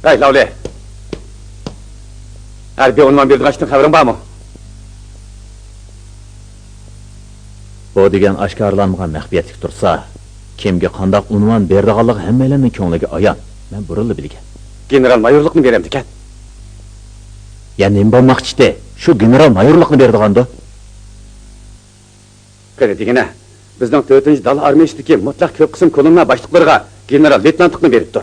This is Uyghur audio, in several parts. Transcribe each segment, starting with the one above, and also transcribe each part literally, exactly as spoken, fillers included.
ھەي، لاۋلى! ھەربىي ئۇنۋان بېرىدىغان ئىشتىن خەۋىرىڭ بارمۇ؟ بۇ دېگەن ئاشكارىلانمىغان مەخپىيەتلىك تۇرسا، كىمگە قانداق ئۇنۋان بېرىدىغانلىقى ھەممەيلەننىڭ كۆڭلىگە ئايان. مەن بۇرۇنلا بىلگەن. گېنېرال مايورلۇقنى بېرەمدىكەن. يا نېمە بولماقچى ئىدى؟ شۇ گېنېرال مايورلۇقنى بېرىدىغاندۇ؟ قېنى دېگىنە، بىزنىڭ تۆتىنچى دالا ئارمىيە ئىچىدىكى مۇتلەق كۆپ قىسىم كولوننا باشلىقلىرىغا گېنېرال لېيتېنانتلىقنى بېرىپتۇ.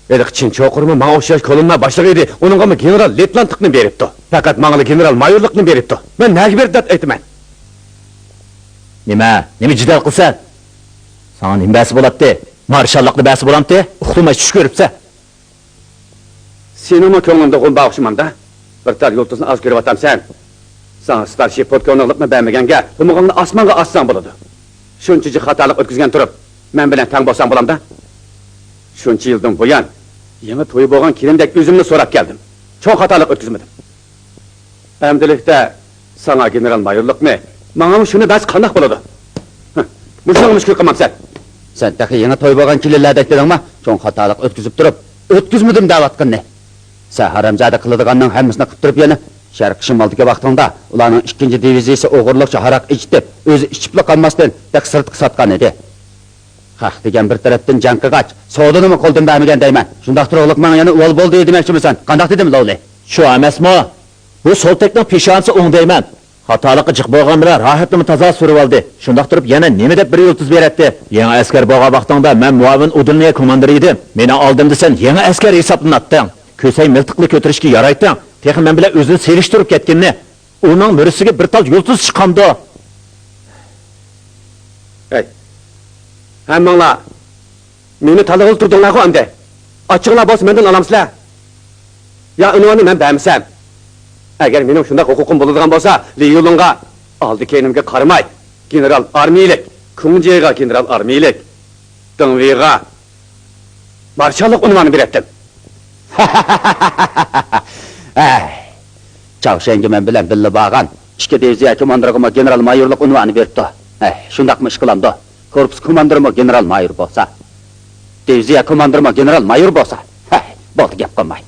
ھېلىقى چىن چوقۇرمۇ ماڭا ئوخشاش كولوننا باشلىقى ئىدى، ئۇنىڭغىمۇ گېنېرال لېيتېنانتلىقنى بېرىپتۇ. پەقەت ماڭىلا گېنېرال مايورلۇقنى بېرىپتۇ. مەن نەگە بېرىدۇ دەپ ئېيتىمەن؟ نېمە؟ نېمە جېدەل قىلىسەن؟ ساڭا نېمە بەرسە بولاتتى؟ مارشاللىقنى بەرسە بولامتى؟ ئۇخلىماي چۈش كۆرۈپسەن. سېنىڭمۇ كۆڭلۈڭدە غۇم بار ئوخشىمامدا؟ بىر تال يۇلتۇزنى ئاز كۆرۈۋاتامسەن؟ ساڭا ستارشىپ پودكولنىكلىقنى بەرمىگەنگە، تومۇغۇڭنى ئاسمانغا ئاتساڭ بولىدۇ. شۇنچە جىق خاتالىق ئۆتكۈزگەن تۇرۇپ، مەن بىلەن تەڭ بولساڭ بولامدا؟ شۇنچە يىلدىن بۇيان، يېڭى توي بولغان كېلىندەك ئۆزۈمنى سوراپ كەلدىم. چوڭ خاتالىق ئۆتكۈزمىدىم. ئەمدىلىكتە ساڭا گېنېرال مايورلۇقنى، ماڭىمۇ شۇنى بەرسە قانداق بولىدۇ؟ ھە، مۇشۇنىڭغا مۈشكۈل قىلمامسەن؟ سەن تېخى يېڭى توي بولغان كېلىنلەردەك دېدىڭما؟ چوڭ خاتالىق ئۆتكۈزۈپ تۇرۇپ، ئۆتكۈزمىدىم دەۋاتقىنىنى. سەن ھارامزادە قىلىدىغاننىڭ ھەممىسىنى قىلىپ تۇرۇپ يەنە شەرقىي شىمالدىكى ۋاقتىڭدا ئۇلارنىڭ ئىككىنچى دىۋىزىيىسى ئوغرىلىقچە ھاراق ئىچىتىپ، ئۆزى ئىچىپلا قالماستىن، تېخى سىرتقا ساتقان ئىدى. خەق دېگەن بىر تەرەپتىن جەڭ قىلغاچ، سودىنىمۇ قولدىن بەرمىگەن دەيمەن. شۇنداق تۇرۇقلۇق ماڭا يەنە ئۇۋال بولدى دېمەكچىمىسەن؟ قانداق دېدىم، لوۋلى؟ شۇ ئەمەسمۇ؟ بۇ سولتەكنىڭ پېشانىسى ئوڭ دەيمەن. خاتالىقى جىق بولغان بىلەن راھەتنىمۇ تازا سۈرۈۋالدى. شۇنداق تۇرۇپ يەنە نېمە دەپ بىر يۇلتۇز بېرەتتى؟ يېڭى ئەسكەر بولغان ۋاقتىڭدا مەن مۇئاۋىن ئۇدۇلنىيە كوماندىرى ئىدىم. مېنىڭ ئالدىمدا سەن يېڭى ئەسكەر ھېسابلىناتتىڭ. كۆسەي مىلتىقلا كۆتۈرۈشكە يارايتتىڭ. تېخى مەن بىلەن ئۆزىنى سېلىشتۇرۇپ كەتكىنىنى. ئۇنىڭ مۈرىسىگە بىر تال يۇلتۇز چىقامدۇ؟ ھەي، ھەممىڭلار مېنى تاللىغىلى تۇردۇڭلارغۇ ئەمدى. ئاچچىقىڭلار بولسا مەندىن ئالامسىلەر؟ يا ئۇنۋاننى مەن بەرمىسەم؟ ئەگەر مېنىڭ شۇنداق ھوقۇقۇم بولىدىغان بولسا، لى يۇلۇڭغا ئالدى-كەينىمگە قارىماي، گېنېرال ئارمىيىلىك، كۇڭجېيغا گېنېرال ئارمىيىلىك، دېڭ ۋېيغا مارشاللىق ئۇنۋانى بېرەتتىم. ھەي، چاۋشيەنگە مەن بىلەن بىللە بارغان ئىككى دىۋىزىيە كوماندىرىغىمۇ گېنېرال مايورلۇق ئۇنۋانى بېرىپتۇ. ھەي، شۇنداقمۇ ئىش قىلامدۇ؟ كورپۇس كوماندىرىمۇ گېنېرال مايور بولسا، دىۋىزىيە كوماندىرىمۇ گېنېرال مايور بولسا، ھەي، بولدى، گەپ قىلماي.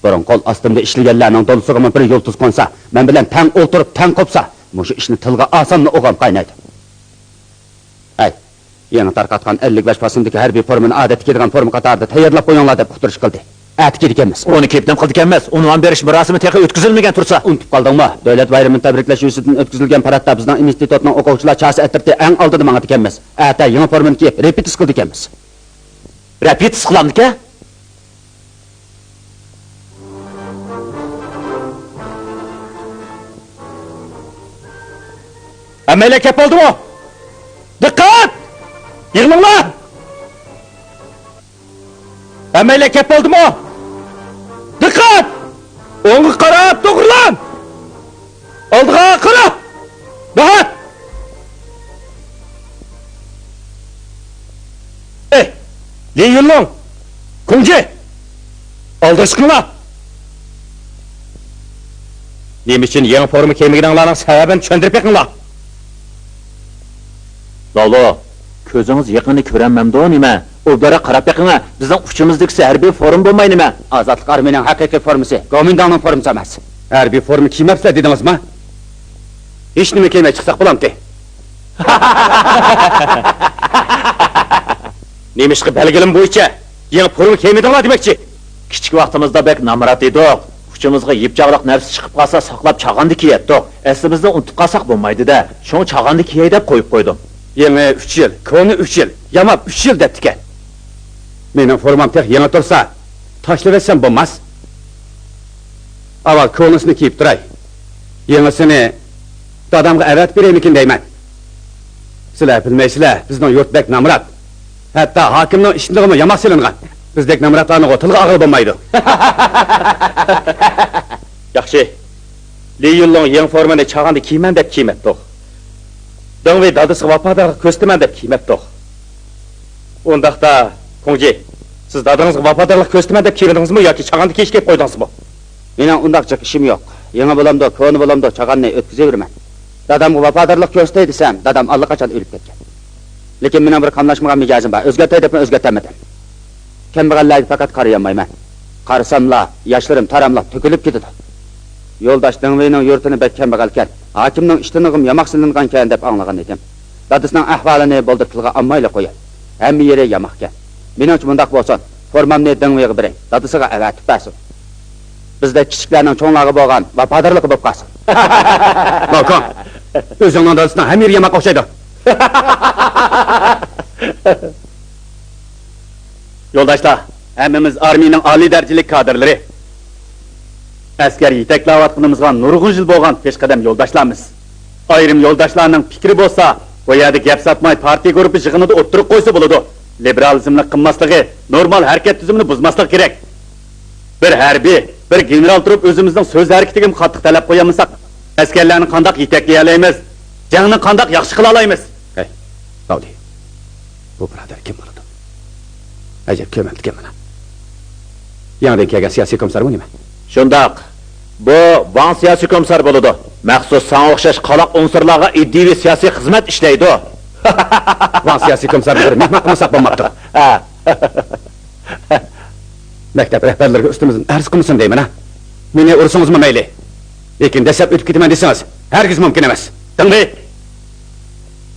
بۇرۇن قول ئاستىمدا ئىشلىگەنلەرنىڭ دولىسىغىمۇ بىر يۇلتۇز قونسا، مەن بىلەن تەڭ ئولتۇرۇپ تەڭ قوپسا، مۇشۇ ئىشنى تىلغا ئالساملا ئوغام قاينايدۇ. ھەي، يېڭى تارقاتقان ئەللىك بەش پاسوندىكى ھەربىي فورمىنى ئادەتتە كىيىدىغان فورما قاتارىدا تەييارلاپ قويۇڭلار دەپ ئۇقتۇرۇش قىلدى. ئەتە كىيىدىكەنمىز. ئۇنى كىيىپ نېمە قىلىدىكەنمىز؟ ئۇنۋان بېرىش مۇراسىمى تېخى ئۆتكۈزۈلمىگەن تۇرسا. ئۇنتۇپ قالدىڭمۇ؟ دۆلەت بايرىمىنى تەبرىكلەش يۈزىسىدىن ئۆتكۈزۈلگەن پاراتتا بىزنىڭ ئىنستىتۇتنىڭ ئوقۇغۇچىلار چاسا ئەترىتى ئەڭ ئالدىدا ماڭىدىكەنمىز. ئەتە يېڭى فورمىنى كىيىپ رېپېتىتسىيە قىلىدىكەنمىز. رېپېتىتسىيە قىلامدىكەن؟ ھەممەيلەن كەپ بولدىمۇ؟ دىققەت! يىغىلىڭلار! ھەممەيلەن كەپ بولدىمۇ؟ دىققەت! ئوڭغا قاراپ توغرىلان! ئالدىغا قارا! راھەت! ئەي، لى يۈنلۇڭ، كۇڭجى، ئالدىغا چىقىڭلار! نېمە ئۈچۈن يېڭى فورما كىيمىگىنىڭلارنىڭ سەۋەبىنى چۈشەندۈرۈپ بېقىڭلار! لالو، كۆزىڭىز يېقىننى كۆرەلمەمدۇ نېمە؟ ئوبدانراق قاراپ بېقىڭە، بىزنىڭ ئۇچىمىزدىكىسى ھەربىي فورما بولماي نېمە؟ ئازادلىق ئارمىيىنىڭ ھەقىقىي فورمىسى، گومىنداڭنىڭ فورمىسى ئەمەس. ھەربىي فورما كىيمەپسىلەر دېدىڭىزما؟ ھېچنېمە كىيمەي چىقساق بولامتى؟ نېمىشقا بەلگىلىمە بويىچە يېڭى فورما كىيمىدىڭلار دېمەكچى؟ كىچىك ۋاقتىمىزدا بەك نامرات ئىدۇق. ئۇچىمىزغا يىپچاغلىق نەرسە چىقىپ قالسا ساقلاپ چاغاندا كىيەتتۇق. ئەسلىمىزنى ئۇنتۇپ قالساق بولمايدۇ-دە. شۇڭا چاغاندا كىيەي دەپ قويۇپ قويدۇم. يېڭى ئۈچ يىل، كونا ئۈچ يىل، ياماپ ئۈچ يىل دەپتىكەن. مېنىڭ فورمام تېخى يېڭى تۇرسا، تاشلىۋەتسەم بولماس. ئاۋۋال كونىسىنى كىيىپ تۇراي. يېڭىسىنى دادامغا ئەۋەتىپ بېرەيمىكىن دەيمەن. سىلەر بىلمەيسىلەر، بىزنىڭ يۇرت بەك نامرات. ھەتتا ھاكىمنىڭ ئىشىكىگىمۇ ياماق سېلىنغان. بىزدەك نامراتلارنىڭغۇ تىلغا ئالغىلى بولمايدۇ. ياخشى. لى يۈنلۇڭ يېڭى فورمىنى چاغاندا كىيىمەن دەپ كىيمەپتۇ. دېڭ ۋېي دادىسىغا ۋاپادارلىق كۆرسىتىمەن دەپ كىيمەپتۇ. ئۇنداقتا، كۇڭجى، سىز دادىڭىزغا ۋاپادارلىق كۆرسىتىمەن دەپ كىيمىدىڭىزمۇ ياكى چاغاندا كىيىشكە قويدىڭىزمۇ؟ مېنىڭ ئۇنداق جىق ئىشىم يوق. يېڭى بولامدۇ، كونا بولامدۇ، چاغاننى ئۆتكۈزۈۋېرىمەن. دادامغا ۋاپادارلىق كۆرسىتەي دېسەم، دادام ئاللىقاچان ئۆلۈپ كەتكەن. لېكىن مېنىڭ بىر قاملاشمىغان مىجەزىم بار، ئۆزگەرتەي دەپمۇ ئۆزگەرتەلمىدىم. كەمبەغەللەرگە پەقەت قارىيالمايمەن. قارىساملا، ياشلىرىم تاراملاپ تۆكۈلۈپ كېتىدۇ. يولداش دېڭۋېينىڭ يۇرتىنى بەك كەمبەغەلكەن، ھاكىمنىڭ ئىشتىنىغىمۇ ياماق سېلىنغانكەن دەپ ئاڭلىغان ئىدىم. دادىسىنىڭ ئەھۋالىنى بولدى تىلغا ئالمايلا قوياي. ھەممە يېرى ياماقكەن. مېنىڭچە مۇنداق بولسۇن، فورمامنى دېڭۋېيغا بېرەي، دادىسىغا ئەۋەتىپ بەرسۇن. بىزدەك كىچىكلەرنىڭ چوڭلارغا بولغان ۋاپادارلىقى بولۇپ قالسۇن. ماۋكاڭ، ئۆزۈڭنىڭ دادىسىنىڭ ھەممە يېرى ياماق ئوخشايدۇ. يولداشلار، ھەممىمىز ئارمىيىنىڭ ئالىي دەرىجىلىك كادىرلىرى. ئەسكەر يېتەكلەۋاتقىنىمىزغا نۇرغۇن يىل بولغان پېشقەدەم يولداشلارمىز. ئايرىم يولداشلارنىڭ پىكرى بولسا، بۇ يەردە گەپ ساتماي پارتىيە گۇرۇپپا يىغىنىدا ئوتتۇرىغا قويسا بولىدۇ. لىبېرالىزمنى قىلماسلىقى، نورمال ھەرىكەت تۈزۈمىنى بۇزماسلىقى كېرەك. بىر ھەربىي، بىر گېنېرال تۇرۇپ ئۆزىمىزنىڭ سۆز ھەرىكىتىگىمۇ قاتتىق تەلەپ قويالمىساق، ئەسكەرلەرنى قانداق يېتەكلىيەلەيمىز؟ جەڭنى قانداق ياخشى قىلالايمىز؟ ھەي، باۋلى، بۇ بۇرادەر كىم بولىدۇ؟ ئەجەب كۆرمەپتىكەنمەن. يېڭىدىن كەلگەن سىياسىي كومىسسارمۇ نېمە؟ شۇنداق. بۇ ۋاڭ سىياسىي كومىسسار بولىدۇ. مەخسۇس ساڭا ئوخشاش قالاق ئۇنسۇرلارغا ئىدىيىۋى سىياسىي خىزمەت ئىشلەيدۇ. ۋاڭ سىياسىي كومىسسارنى بىر مېھمان قىلمىساق بولماپتۇ. ھە. مەكتەپ رەھبەرلىرىگە ئۈستىمىزدىن ئەرز قىلمىسۇن دەيمەن ھە. مېنى ئۇرسىڭىزمۇ مەيلى. لېكىن دەسسەپ ئۆتۈپ كېتىمەن دېسىڭىز، ھەرگىز مۇمكىن ئەمەس. دېڭۋېي!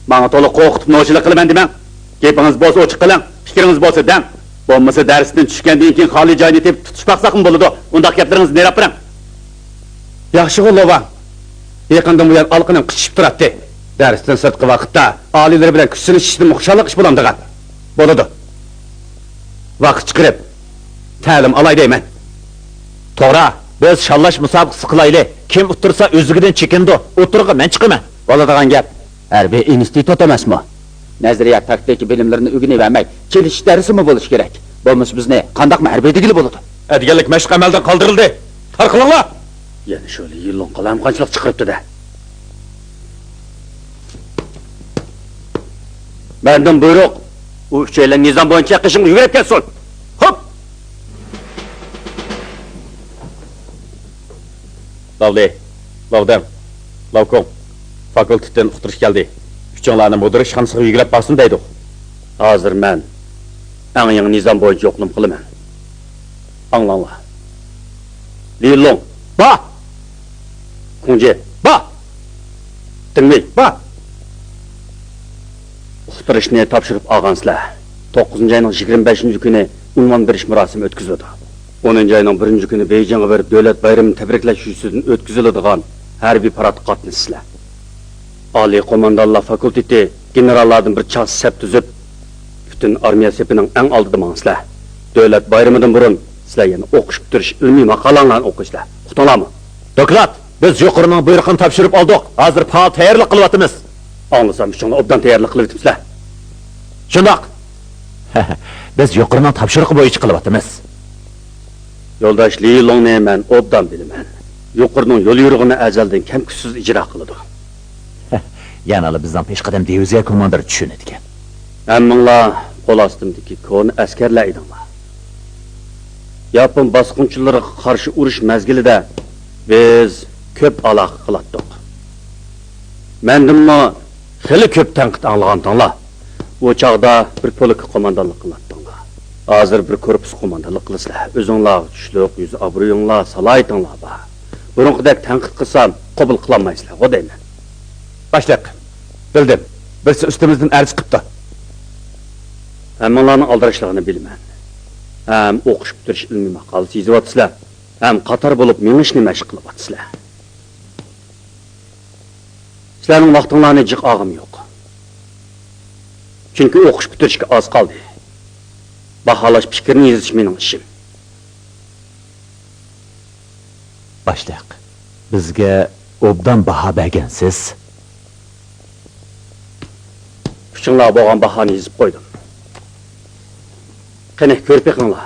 ماڭا تولا قورقۇتۇپ نوچىلىق قىلىمەن دېمەڭ. گېپىڭىز بولسا ئوچۇق قىلىڭ، پىكرىڭىز بولسا دەڭ. بولمىسا دەرستىن چۈشكەندىن كېيىن خالىي جاينى تېپىپ تۇتۇش باقساقمۇ بولىدۇ. ئۇنداق گەپلىرىڭىزنى نېرى ئاپىرىڭ. ياخشىغۇ لوۋاڭ. يېقىندىن بۇيان ئالىقىنىم قىچىشىپ تۇراتتى. دەرستىن سىرتقى ۋاقىتتا ئالىيلىرى بىلەن كۈچ سىنىشىشتىنمۇ خۇشاللىق ئىش بولامدىغان. بولىدۇ. ۋاقىت چىقىرىپ، تەلىم ئالاي دەيمەن. توغرا، بىز شاللاش مۇسابىقىسى قىلايلى. كىم ئۇتتۇرسا ئۆزلۈكىدىن چېكىنىدۇ. ئوتتۇرىغا مەن چىقىمەن. بولىدىغان گەپ. ھەربىي ئىنستىتۇت ئەمەسمۇ؟ نەزەرىيە تاكتىكا بىلىملىرىنى ئۆگىنىۋەرمەي، چېلىشىش دەرسىمۇ بولۇشى كېرەك. بولمىسا بىزنى قانداقمۇ ھەربىي دېگىلى بولىدۇ؟ ئەتىگەنلىك مەشىق ئەمەلدىن قالدۇرۇلدى. تارقىلىڭلار! يەنە شۇ لى يىلۇڭ قالايمىقانچىلىق چىقىرىپتۇ-دە. مەندىن بۇيرۇق، ئۇ ئۈچەيلەن نىزام بويىچە قېشىڭغا يۈگۈرۈپ كەلسۇن. ھوپ! لاۋلى، لاۋدەڭ، لاۋكوڭ، فاكۇلتېتتىن ئۇقتۇرۇش كەلدى. ئۈچۈڭلارنى مۇدىر ئىشخانىسىغا يۈگرەپ بارسۇن دەيدۇ. ھازىر مەن ئەڭ يېڭى نىزام بويىچە يوقلىما قىلىمەن. ئاڭلاڭلار. لى لوڭ. با! كۇڭجى. با! دېڭۋېي. با! ئۇقتۇرۇشنى تاپشۇرۇپ ئالغانسىلەر. توققۇزىنچى ئاينىڭ يىگىرمە بەشىنچى كۈنى ئۇنۋان بېرىش مۇراسىمى ئۆتكۈزۈلىدۇ. ئونىنچى ئاينىڭ بىرىنچى كۈنى بېيجىڭغا بېرىپ، دۆلەت بايرىمىنى تەبرىكلەش يۈزىسىدىن ئۆتكۈزۈلىدىغان ھەربىي پاراتقا قاتنىشىسىلەر. ئالىي قوماندانلار فاكۇلتېتى گېنېراللاردىن بىر چاغ سەپ تۈزۈپ، پۈتۈن ئارمىيە سېپىنىڭ ئەڭ ئالدىدا ماڭىسىلەر. دۆلەت بايرىمىدىن بۇرۇن سىلەر يەنە ئوقۇش پۈتتۈرۈش ئىلمىي ماقالەڭلارنى ئوقۇيسىلەر. ئۇقتۇڭلارمۇ؟ دوكلات! بىز يۇقىرىنىڭ بۇيرۇقىنى تاپشۇرۇپ ئالدۇق. ھازىر پائال تەييارلىق قىلىۋاتىمىز. ئاڭلىسام ئۈچۈڭلار ئوبدان تەييارلىق قىلىۋېتىپسىلەر. شۇنداق. بىز يۇقىرىنىڭ تاپشۇرۇقى بويىچە قىلىۋاتىمىز. يولداش لى لوڭنى مەن ئوبدان بىلىمەن. يۇقىرىنىڭ يوليورۇقىنى ئەزەلدىن كەم-كۈتسىز ئىجرا قىلىدۇ. يەنىلا بىزنىڭ پېشقەدەم دىۋىزىيە كوماندىرى چۈشىنىدىكەن. ھەممىڭلار قول ئاستىمدىكى كونا ئەسكەرلەر ئىدىڭلار. ياپون باسقۇنچىلىرىغا قارشى ئۇرۇش مەزگىلىدە بىز كۆپ ئالاقە قىلاتتۇق. مەندىنمۇ خېلى كۆپ تەنقىد ئاڭلىغانتىڭلار. ئۇ چاغدا بىر پولكقا قوماندانلىق قىلاتتىڭلار. ھازىر بىر كورپۇسقا قوماندانلىق قىلىسىلەر. ئۆزۈڭلارغا چۈشلۈك يۈز-ئابرۇيۇڭلار، سالاھىيىتىڭلار بار. بۇرۇنقىدەك تەنقىد قىلسام، قوبۇل قىلالمايسىلەرغۇ دەيمەن. باشلىق، بىلدىم. بىرسى ئۈستىمىزدىن ئەرز قىپتۇ. ھەممىڭلارنىڭ ئالدىراشلىقىنى بىلىمەن. ھەم ئوقۇش پۈتتۈرۈش ئىلمىي ماقالىسى يېزىۋاتىسىلەر. ھەم قاتار بولۇپ مېڭىشنى مەشىق قىلىۋاتىسىلەر. سىلەرنىڭ ۋاقتىڭلارنى جىق ئالغۇم يوق. چۈنكى ئوقۇش پۈتتۈرۈشكە ئاز قالدى. باھالاش پىكرىنى يېزىش مېنىڭ ئىشىم. باشلىق، بىزگە ئوبدان باھا بەرگەنسىز. ئۈچۈڭلارغا بولغان باھانى يېزىپ قويدۇم. قېنى، كۆرۈپ بېقىڭلار.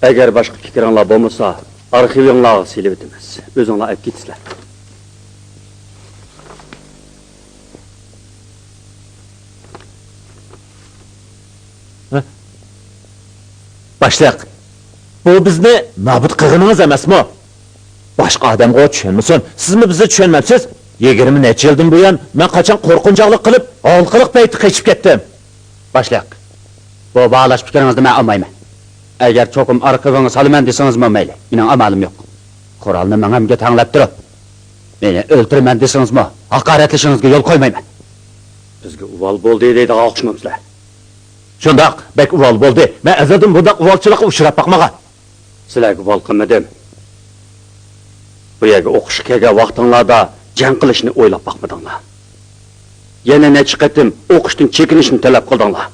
ئەگەر باشقا پىكرىڭلار بولمىسا، ئارخىۋىڭلارغا سېلىۋېتىمىز. ئۆزۈڭلار ئەپ كېتىسىلەر. ھە؟ باشلىق، بۇ بىزنى نابۇت قىلغىنىڭىز ئەمەسمۇ؟ باشقا ئادەمغۇ چۈشەنمىسۇن، سىزمۇ بىزنى چۈشەنمەپسىز. يىگىرمە نەچچە يىلدىن بۇيان مەن قاچان قورقۇنچاقلىق قىلىپ، ھالقىلىق پەيتتە قېچىپ كەتتىم؟ باشلىق، بۇ باھالاش پىكرىڭىزنى مەن ئالمايمەن. ئەگەر چوقۇم ئارقىغا سالىمەن دېسىڭىزمۇ مەيلى، مېنىڭ ئامالىم يوق. قورالنى مېڭەمگە تەڭلەپ تۇرۇپ، مېنى ئۆلتۈرىمەن دېسىڭىزمۇ، ھاقارەتلىشىڭىزگە يول قويمايمەن. بىزگە ئۇۋال بولدى دەيدىغان ئوخشىمامسىلەر؟ شۇنداق، بەك ئۇۋال بولدى. مەن ئەزەلدىن بۇنداق ئۇۋالچىلىققا ئۇچراپ باقمىغان. سىلەرگە ئۇۋال قىلمىدىم. بۇ يەرگە ئوقۇشقا كەلگەن ۋاقتىڭلاردا جەڭ قىلىشنى ئويلاپ باقمىدىڭلار. يەنە نەچچە قېتىم ئوقۇشتىن چېكىنىشنى تەلەپ قىلدىڭلار.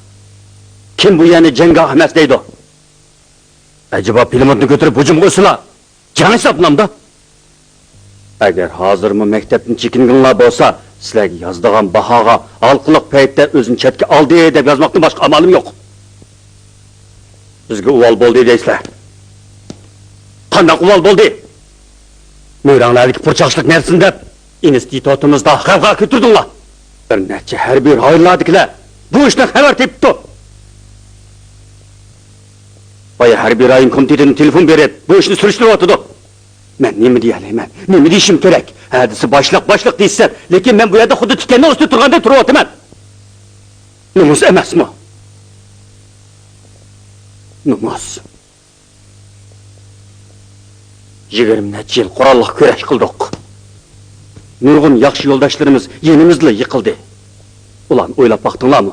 كىم بۇ يەرنى جەڭگاھ ئەمەس دەيدۇ؟ ئەجەبا پىلىموتنى كۆتۈرۈپ ھۇجۇمغا ئۆتسىلا، جەڭ ھېسابلىنامدۇ؟ ئەگەر ھازىرمۇ مەكتەپتىن چېكىنگىنىڭلار بولسا، سىلەرگە يازىدىغان باھاغا ھالقىلىق پەيتتە ئۆزىنى چەتكە ئالدى دەپ يازماقتىن باشقا ئامالىم يوق. بىزگە ئۇۋال بولدى دەيسىلەر. قانداق ئۇۋال بولدى؟ مۆرەڭلەردىكى پۇرچاقچىلىق نەرسىنى دەپ، ئىنستىتۇتىمىزدا غەۋغا كۆتۈردۈڭلار. بىر نەچچە ھەربىي رايونلاردىكىلەر بۇ ئىشتىن خەۋەر تېپىپتۇ. بايا ھەربىي رايون كومىتېتىدىن تېلېفون بېرىپ، بۇ ئىشنى سۈرۈشتۈرۈۋاتىدۇ. مەن نېمە دېيەلەيمەن؟ نېمە دېيىشىم كېرەك؟ ھە دېسە باشلىق، باشلىق دېيىشسەم، لېكىن مەن بۇ يەردە خۇددى تىكەننىڭ ئۈستىدە تۇرغاندەك تۇرۇۋاتىمەن. نومۇس ئەمەسمۇ؟ نومۇس. يىگىرمە نەچچە يىل قوراللىق كۈرەش قىلدۇق. نۇرغۇن ياخشى يولداشلىرىمىز يېنىمىزدىلا يىقىلدى. ئۇلارنى ئويلاپ باقتىڭلارمۇ؟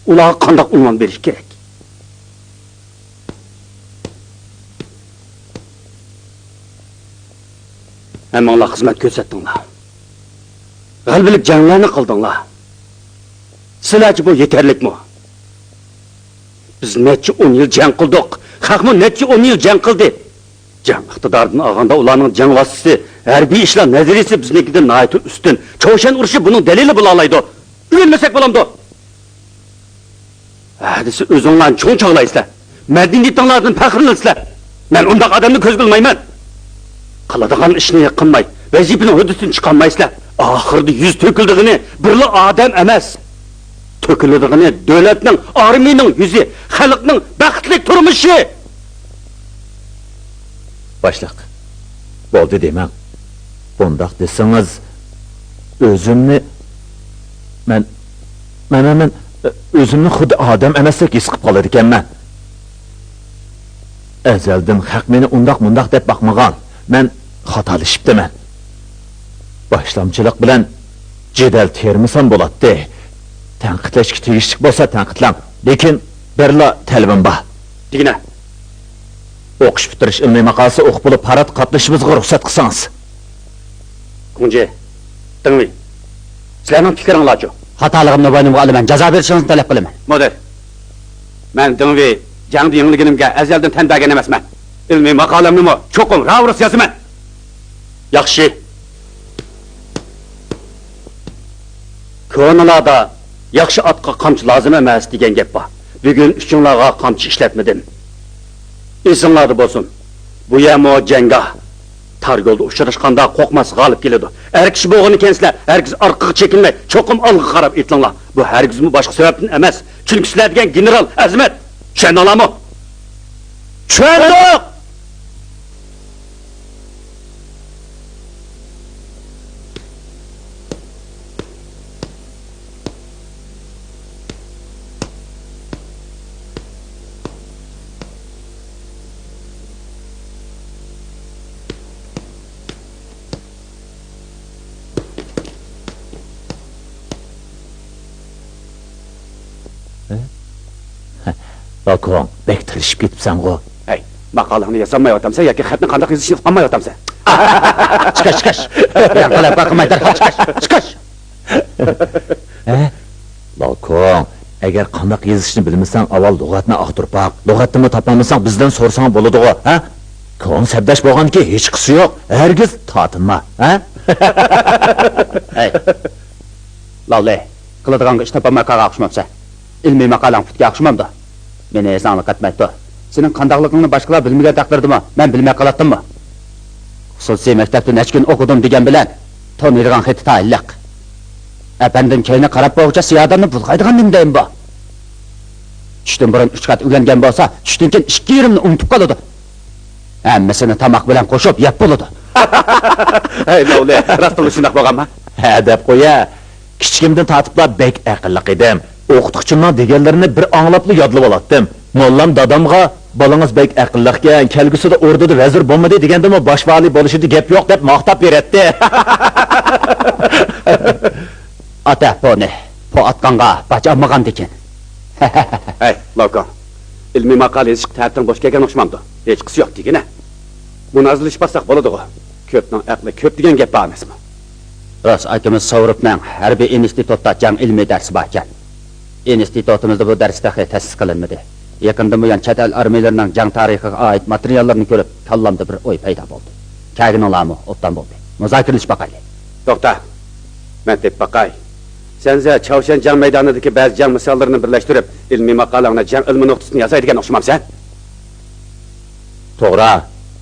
ئۇلارغا قانداق ئۇنۋان بېرىش كېرەك؟ ھەممىڭلار خىزمەت كۆرسەتتىڭلار. غەلىبىلىك جەڭلەرنى قىلدىڭلار. سىلەرچە بۇ يېتەرلىكمۇ؟ بىز نەچچە ئون يىل جەڭ قىلدۇق، خەقمۇ نەچچە ئون يىل جەڭ قىلدى. جەڭ ئىقتىدارىدىن ئالغاندا ئۇلارنىڭ جەڭ ۋاسىتىسى، ھەربىي ئىشلار نەزەرىيىسى بىزنىڭكىدىن ناھايىتى ئۈستۈن. چاۋشيەن ئۇرۇشى بۇنىڭ دەلىلى بولالايدۇ. ئۆگەنمىسەك بولامدۇ؟ ھە دېسە ئۆزۈڭلارنى چوڭ چاغلايسىلەر. مەدەنىيىتىڭلاردىن پەخىرلىنىسىلەر. مەن ئۇنداق ئادەمنى كۆزگە ئىلمايمەن. قىلىدىغان ئىشنى قىلماي، ۋەزىپىنىڭ ھۆددىسىدىن چىقالمايسىلەر. ئاخىرىدا يۈز تۆكۈلىدىغىنى بىرلا ئادەم ئەمەس. تۆكۈلىدىغىنى دۆلەتنىڭ، ئارمىيىنىڭ يۈزى، خەلقنىڭ بەختلىك تۇرمۇشى. باشلىق، بولدى دېمەڭ. بۇنداق دېسىڭىز، ئۆزۈمنى، مەن، مەن، مەن، مەن ئۆزۈمنى خۇددى ئادەم ئەمەستەك ھېس قىلىپ قالىدىكەنمەن. ئەزەلدىن خەق مېنى ئۇنداق مۇنداق دەپ باقمىغان. مەن خاتالىشىپتىمەن. باشلامچىلىق بىلەن جېدەل تېرىمىسام بولاتتى. تەنقىدلەشكە تېگىشلىك بولسا تەنقىدلەڭ. لېكىن بىرلا تەلىپىم بار. دېگىنە؟ ئوقۇش پۈتتۈرۈش ئىلمىي ماقالىسى ئوقۇپ بولۇپ، پاراتقا قاتنىشىشىمىزغا رۇخسەت قىلسىڭىز. گۇڭجى، دېڭۋېي، سىلەرنىڭ پىكرىڭلارچۇ؟ خاتالىقىمنى بوينۇمغا ئالىمەن، جازا بېرىشىڭىزنى تەلەپ قىلىمەن. مۇدىر، مەن دېڭۋېي جەڭدە يېڭىلگىنىمگە ئەزەلدىن تەن بەرگەن ئەمەسمەن. ئىلمىي ماقالەمنىمۇ چوقۇم راۋۇرۇس يازىمەن. ياخشى. كونىلاردا «ياخشى ئاتقا قامچا لازىم ئەمەس» دېگەن گەپ بار. بۈگۈن ئۈچۈڭلارغا قامچا ئىشلەتمىدىم. ئېسىڭلاردا بولسۇن، بۇ يەرمۇ جەڭگاھ. تار يولدا ئۇچراشقاندا قورقماس غالىب كېلىدۇ. ئەر كىشى بولغىنىكەنسىلەر، ھەرگىز ئارقىغا چېكىنمەي، چوقۇم ئالغا قاراپ ئېتىلىڭلار. بۇ ھەرگىزمۇ باشقا سەۋەبتىن ئەمەس. چۈنكى سىلەر دېگەن گېنېرال ئەزىمەت. چۈشەندىڭلارمۇ؟ چۈشەندۇق! ھە؟ لاكوڭ، بەك تىرىشىپ كېتىپسەنغۇ. ھەي، ماقالەڭنى يازالمايۋاتامسەن ياكى خەتنى قانداق يېزىشنى ئۇقالمايۋاتامسەن؟ چىقىش، چىقىش! ياڭقىلاپ باقماي دەرھال چىقىش! چىقىش! ھە؟ لاكوڭ، ئەگەر قانداق يېزىشنى بىلمىسەڭ، ئاۋۋال لۇغەتنى ئاختۇرۇپ باق. لۇغەتنىمۇ تاپالمىساڭ، بىزدىن سورىساڭ بولىدىغۇ، ھە؟ كونا سەپداش بولغاندىكىن ھېچقىسى يوق، ھەرگىز تارتىنما، ھە؟ ھەي، لاۋلى، قىلىدىغانغا ئىش تاپالماي قالغان ئوخشىمامسەن؟ ئىلمىي ماقالەڭ پۈتكەن ئوخشىمامدۇ؟ مېنى ھېسابقا قاتمايتتى. سېنىڭ قانداقلىقىڭنى باشقىلار بىلمىگەن تەقدىردىمۇ، مەن بىلمەي قالاتتىممۇ؟ خۇسۇسىي مەكتەپتە نەچچە كۈن ئوقۇدۇم دېگەن بىلەن، تونۇيدىغان خېتى تايىنلىق. ئەپەندىم كەينىگە قاراپ بولغۇچە سىياداننى بۇلغايدىغان نېمە دەيمەن بۇ؟ چۈشتىن بۇرۇن ئۈچ قات ئۆگەنگەن بولسا، چۈشتىن كېيىن ئىككى يېرىمنى ئۇنتۇپ قالىدۇ. ھەممىسىنى تاماق بىلەن قوشۇپ يەپ بولىدۇ. ھەي، لاۋلى، راستتىنلا شۇنداق بولغانما؟ ھە، دەپ قويە. كىچىكىمدىن تارتىپلا بەك ئەقىللىق ئىدىم. ئوقۇتقۇچىمنىڭ دېگەنلىرىنى بىر ئاڭلاپلا يادلىۋالاتتىم. موللام دادامغا بالىڭىز بەك ئەقىللىقكەن، كەلگۈسىدە ئوردىدا ۋەزىر بولمىدى دېگەندىمۇ باش ۋالىي بولۇشىدا گەپ يوق دەپ ماختاپ بېرەتتى. ئاتا، پونى، پو ئاتقانغا باج ئالمىغاندىكىن. ھەي، لوكوڭ، ئىلمىي ماقالە يېزىشقا تەتىڭ بوش كەلگەن ئوخشىمامدۇ؟ ھېچقىسى يوق دېگىنە. مۇنازىرىلىشىپ بارساق بولىدىغۇ. كۆپنىڭ ئەقلى كۆپ دېگەن گەپ بار ئەمەسمۇ؟ راست، ئاكىمىز ساۋرۇپنىڭ ھەربىي ئىنستىتۇتتا جەڭ ئىلمىي دەرسى باركەن. ئىنستىتۇتىمىزدا بۇ دەرس تېخى تەسىس قىلىنمىدى. يېقىندىن بۇيان چەت ئەل ئارمىيىلىرىنىڭ جەڭ تارىخىغا ئائىت ماتېرىياللارنى كۆرۈپ، كاللامدا بىر ئوي پەيدا بولدى. كەلگىنىڭلارمۇ ئوبدان بولدى. مۇزاكىرىلىشىپ باقايلى. توختا، مەن تېپىپ باقاي. سەنزە چاۋشيەن جەڭ مەيدانىدىكى بەزى جەڭ مىساللىرىنى بىرلەشتۈرۈپ، ئىلمىي ماقالەڭنى جەڭ ئىلمى نۇقتىسىدىن ياسايدىكەن ئوخشىمامسەن؟ توغرا.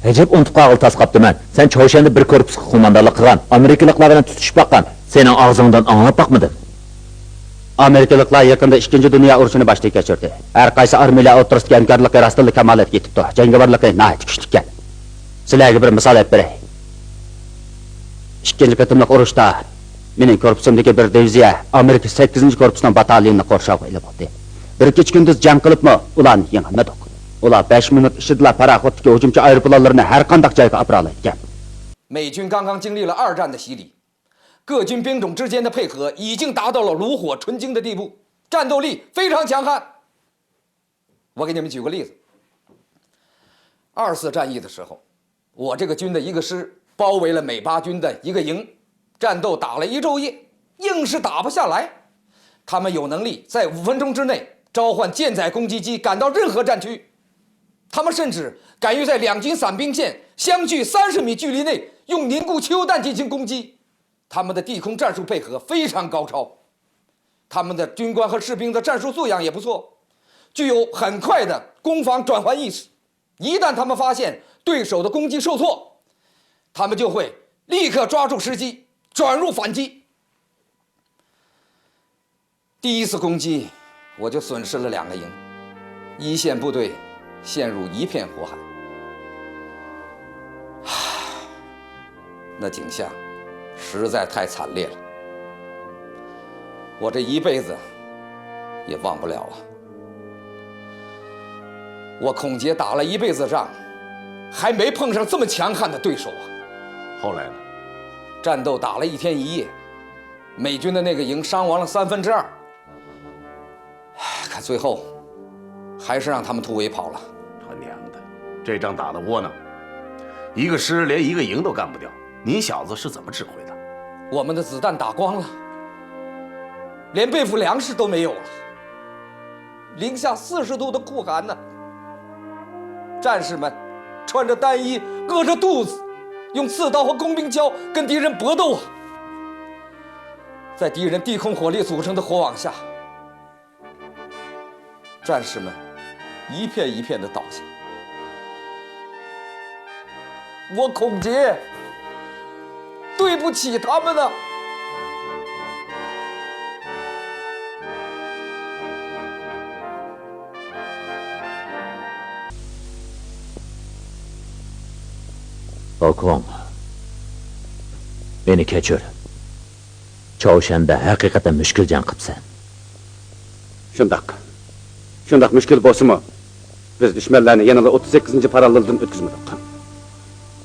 ئەجەب ئۇنتۇپ قالغىلى تاس قاپتىمەن. سەن چاۋشيەندە بىر كورپۇسقا قوماندانلىق قىلغان، ئامېرىكىلىقلار بىلەن تۇتۇشۇپ باققان. سېنىڭ ئاغزىڭدىن ئاڭلاپ باقمىدىم. ئامېرىكىلىقلار يېقىندا ئىككىنچى دۇنيا ئۇرۇشىنى باشتىن كەچۈردى. ھەر قايسى ئارمىيەلەر ئوتتۇرىسىدىكى ھەمكارلىقى راستتىنلا كامالەتكە يېتىپتۇ. جەڭگىۋارلىقى ناھايىتى كۈچلۈككەن. سىلەرگە بىر مىسال ئېلىپ بېرەي. ئىككىنچى قېتىملىق ئۇرۇشتا مېنىڭ كورپۇسۇمدىكى بىر دىۋىزىيە ئامېرىكا سەككىزىنچى كورپۇسىنىڭ باتاليونىنى قورشاۋغا ئېلىپ ئالدى. بىر كېچە-كۈندۈز جەڭ قىلىپمۇ ئۇلارنى يېڭەلمىدۇق. ئۇلار بەش مىنۇت ئىچىدىلا پاراخوتتىكى ھۇجۇمچى ئايروپىلانلىرىنى ھەر قانداق جايغا ئاپىرالايدىكەن. 美军刚刚经历了二战的洗礼，各军兵种之间的配合已经达到了炉火纯青的地步，战斗力非常强悍。我给你们举个例子，二次战役的时候，我这个军的一个师包围了美巴军的一个营，战斗打了一昼夜，硬是打不下来。他们有能力在五分钟之内召唤舰载攻击机赶到任何战区，他们甚至敢于在两军伞兵线相距三十米距离内用凝固汽油弹进行攻击。他们的地空战术配合非常高超，他们的军官和士兵的战术素养也不错，具有很快的攻防转换意识。一旦他们发现对手的攻击受挫，他们就会立刻抓住时机转入反击。第一次攻击，我就损失了两个营，一线部队陷入一片火海。那景象实在太惨烈了，我这一辈子也忘不了啊。我孔杰打了一辈子仗，还没碰上这么强悍的对手啊。后来呢？战斗打了一天一夜，美军的那个营伤亡了三分之二，可最后还是让他们突围跑了。他娘的，这仗打得窝囊，一个师连一个营都干不掉，你小子是怎么指挥的？我们的子弹打光了，连备补粮食都没有了，零下四十度的酷寒呢。战士们穿着单衣，饿着肚子，用刺刀和工兵锹跟敌人搏斗啊！在敌人地空火力组成的火网下，战士们一片一片的倒下。我孔杰，对不起他们呢。 ئوكۇڭ، مېنى كەچۈر. چاۋشيەندە ھەقىقەتەن مۈشكۈل جەڭ قىپسەن. شۇنداق. شۇنداق مۈشكۈل بولسىمۇ، بىز دۈشمەنلەرنى يەنىلا ئوتتۇز سەككىزىنچى پاراللېلدىن ئۆتكۈزمىدۇق.